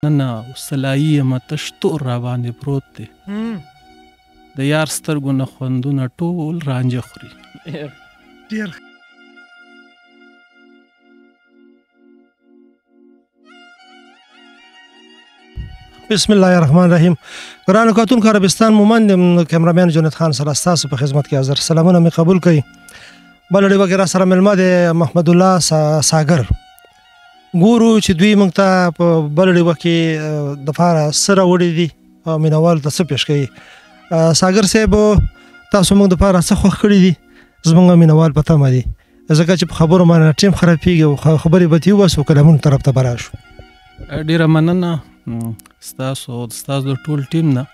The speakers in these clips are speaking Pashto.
نه سلایي یم، تش تور را باندې پروت دی. د یار سترګو نه خوندونه ټول رانجه خوري. ډیر بسم الله الرحمن الرحیم. ګرانو کتونکو، عربستان مومند کیمرامین جنید خان سره ستاسو په خدمت کې حاضر. سلامونه مې قبول کړئ. بل ډیوه کې را سره مېلمه دی محمد الله ساګر. ګورو چې دوی موږ ته په بل ډیوه کې د پاره څه راوړي دي او مینوالو ته څه پېښ کوي. ساګر صاحب، تاسو موږ د پاره څه خوښ کړي دي؟ زموږ مینوال په تمه دي، ځکه چې په خبرو باندې ټیم خرابېږي او خبرې به ترې وباسو، کلامونو طرف ته به راشو. ډېره مننه ستاسو او ستاسو د ټول ټیم نه.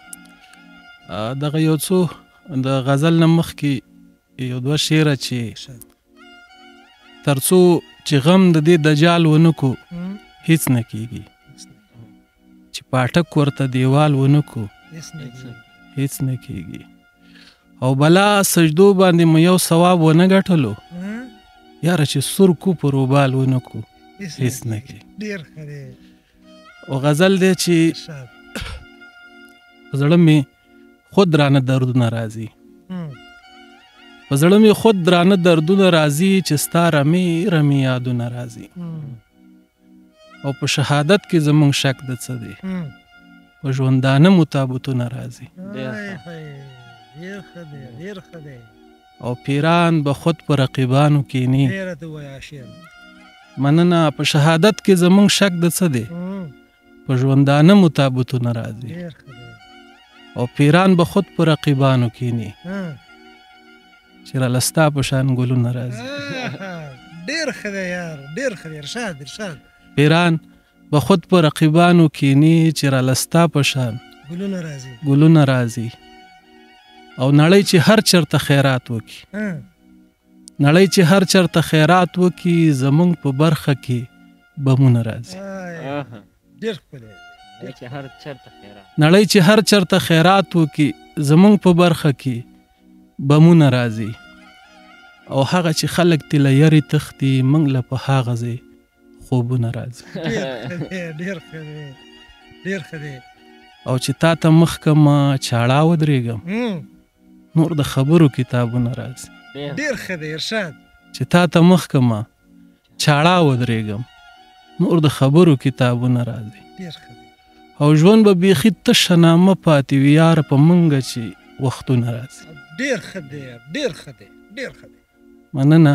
دغه یو څو د غزل نه مخکې یو دوه شعره چې ترڅو چې غم د دې دجال ونه کو هیڅ نه کیږي، چې پاټک ورته دیوال ونه کو هیڅ نه کیږي، او بلا سجدو باندې مو یو ثواب ونه ګټلو، یاره چې سور کو پر وبال ونه کو هیڅ نه کیږي. ډېر ښه دی. او غزل دی چې په زړه مې خود درانه دردونه راځي، په زړه مې خود درانه دردونه راځي، چې ستا رمې رمې یادونه راځي، او په شهادت کې زمونږ شک د څه دی، په ژوندانه مو تابوتونه راځي. ډېر ښه دی، ډېر ښه دی. او پیران به خود په رقیبانو کینی. مننه. په شهادت کې زمونږ شک د څه دی، په ژوندانه مو تابوتونه راځي، او پیران به خود په رقیبانو کینی، چې راله ستا په شان ګلونه راځي. ډېر ښه دی یار، ډېر ښه دی. ارشاد، ارشاد. پیران به خود په رقیبانو کینی، چې راله ستا په شان ګلونه راځي، ګلونه راځي. او نړۍ چې هر چرته خیرات وکي، نړۍ چې هر چرته خیرات وکي، زمونږ په برخه کې بمونه راځي. ډېر ښکلی. نړۍ چې هر چرته خیرات وکي، زمونږ په برخه کې بمونه راځي. او هغه چې خلک ترې له یرې تښتي، موږ له په هغه ځای خوبونه راځي. ډېر ښه دی، ډېر ښه دی. او چې تا ته مخ کمه چاړه ودرېږم، نور د خبرو کتابونه راځي. ډېر ښه دی ارشاد. چې تا ته مخ کمه چاړه ودرېږم، نور د خبرو کتابونه راځي. ډېر ښه دی. او ژوند به بیخي تشه نامه پاتې وي یاره، په مونږه چې وختونه راځي. ډېر ښه دی، ډېر ښه دی، ډېر ښه دی. مننه.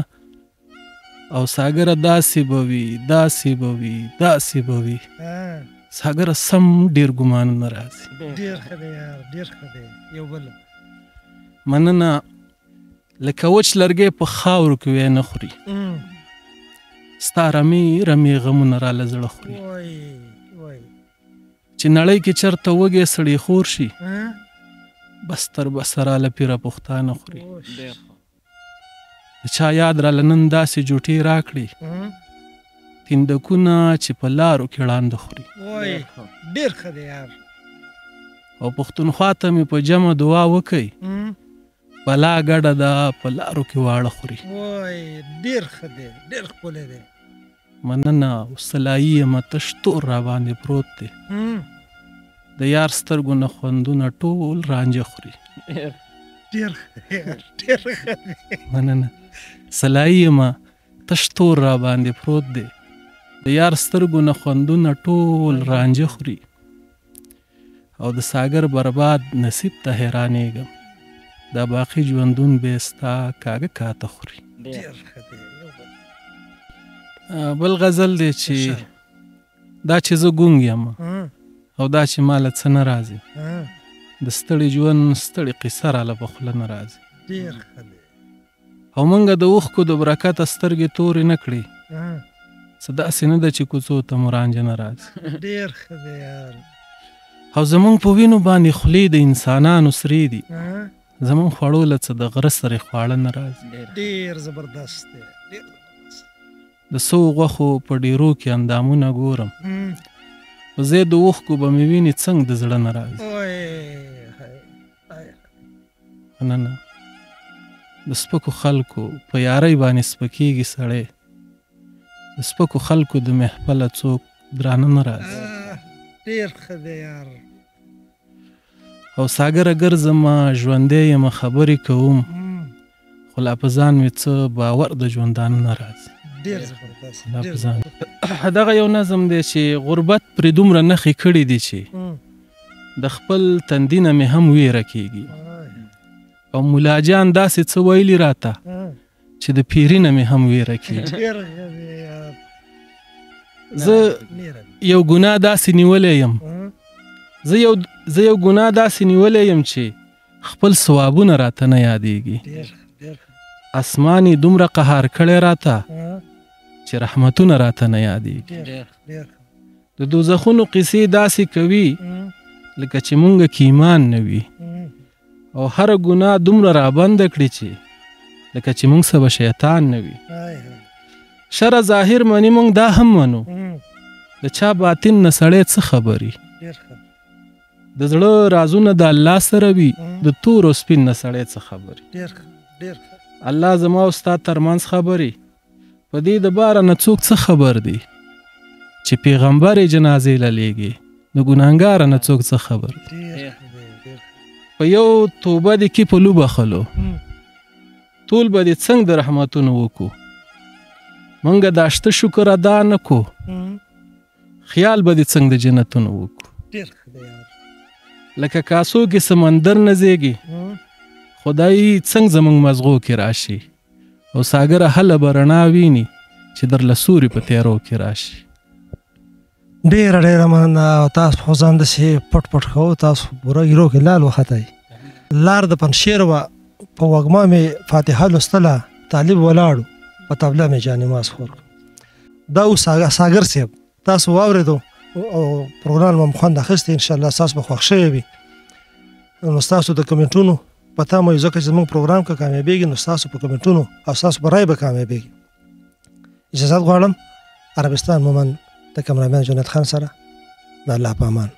او ساګره داسې به وي، داسې به وي، داسې به وي، ساګره سم ډېر ګمانونه راځي. ډېر ښه دی یار، ډېر ښه دی. یو بل. مننه. لکه وچ لرګی په خاورو کې وی نه خوري، ستا رمې رمې غمونه راله زړه خوري، چې نړۍ کې چرته وږی سړی خور شي، بس تر بسه راله پیره پښتانه خوري. د چا یاد راله نن داسې جوټې راکړي، تیندکونه چې په لارو کې ړانده خوري. ډېر ښه دی یار. او پښتونخوا ته مې په جمع دعا وکئ، بلا ګډه ده په لارو کې واړه خوري. ډېر ښه دی، ډېر ښکلی دی. مننه. سلایي یم، تش تور را باندې پروت دی، د یار سترګو نه خوندونه ټول رانجه خوري. ډېر ډېر ښه دی. مننه. سلایي یم، تش تور را باندې پروت دی، د یار سترګو نه خوندونه ټول رانجه خوري. او د ساګر برباد نصیب ته حیرانېږم، دا باقي ژوندون به ستا کاږه کاته خوري. ډېر ښه دی. بل غزل دی چې دا چې زه ګونګ یم او دا چې ماله څه نه راځي، د ستړي ژوند ستړې قصه راله په خوله نه راځي. ډېر ښه دی. او مونږه د اوښکو د برکته سترګې تورې نه کړې، څه داسې نه ده چې کوڅو ته مو رانجه نه راځي. ډېر ښه دی یار. او زمونږ په وینو باندې خولې د انسانانو سرې دي، زمونږ خوړو له څه د غره سرې خواړه نه راځي. ډېر زبردست دی، ډېر زبردست. د څو غوښو په ډېرو کې اندامونه ګورم، په ځای د اوښکو به مې وینې څنګه د زړه نه راځي. مننه. د سپکو خلکو په یارۍ باندې سپکېږي سړی، د سپکو خلکو د محفله څوک درانه نه راځي. ډېر ښه دی یار. او ساګره ګرځم، ژوندی یم، خبرې کوم، خو لا په ځان مې څه باور د ژوندانه نه راځي. ډېر زبردست. لا په ځان. دغه یو نظم دی چې غربت پرې دومره نښې کړې دي چې د خپل تندي نه مې هم ویره کېږي، او ملا جان داسې څه ویلي راته چې د پیري نه مې هم ویره کېږي. زه یو ګناه داسې نیولی یم، زه یو ګناه داسې نیولی یم چې خپل ثوابونه راته نه یادېږي. اسمان یې دومره قهر کړی راته چې رحمتونه راته نه یادېږي. د دوزخونو قصې داسې کوي لکه چې مونږ کې ایمان نه وي، او هره ګناه دومره رابنده کړي چې لکه چې مونږ سبا شیطان نه وي. شرع ظاهر مني، مونږ دا هم منو، د چا باطن نه سړی څه خبري. د زړه رازونه د الله سره وي، د تور او سپین نه سړی څه خبري. الله زما او ستا ترمنځ خبري، په دې د باره نه څوک څه خبر دي چې پیغمبر یې جنازې له لیږي، د ګناهګاره نه څوک څه خبر دي. په یو توبه دې کې په لوبه خلو، ټول به دې څنګه د رحمتونو وکړو، مونږه د اشته شکر ادا نه کو، خیال به دې څنګه د جنتونو وکړو. لکه کاسو کې سمندر نه زیږي، خدای څنګه زمونږ مزغو کې راشي، او ساګره هله به رڼا ویني چې درله سوري په تیارو کې راشي. ډېره ډېره مننه. تاسو خو ځان داسې پټ پټ ښوو، تاسو پوره ګیرو کې لال وختئ. لار د پنجشېر وه، په وږمه مې فاتحه لوستله، طالب ولاړو، په تبله مې جانماز خور کړ. دا و ساګر صاحب، تاسو واورېدو او پروګرام مو خوند اخیستی، انشاءالله ستاسو به خوښ شوی وي. نو ستاسو د کمنټونو په تمه یو، ځکه چې زموږ پروګرام که کامیابېږي نو ستاسو په کمنټونو او ستاسو په رای به کامیابېږي. اجازت غواړم، عربستان مومند د کمرامین جنت خان سره د الله په امان.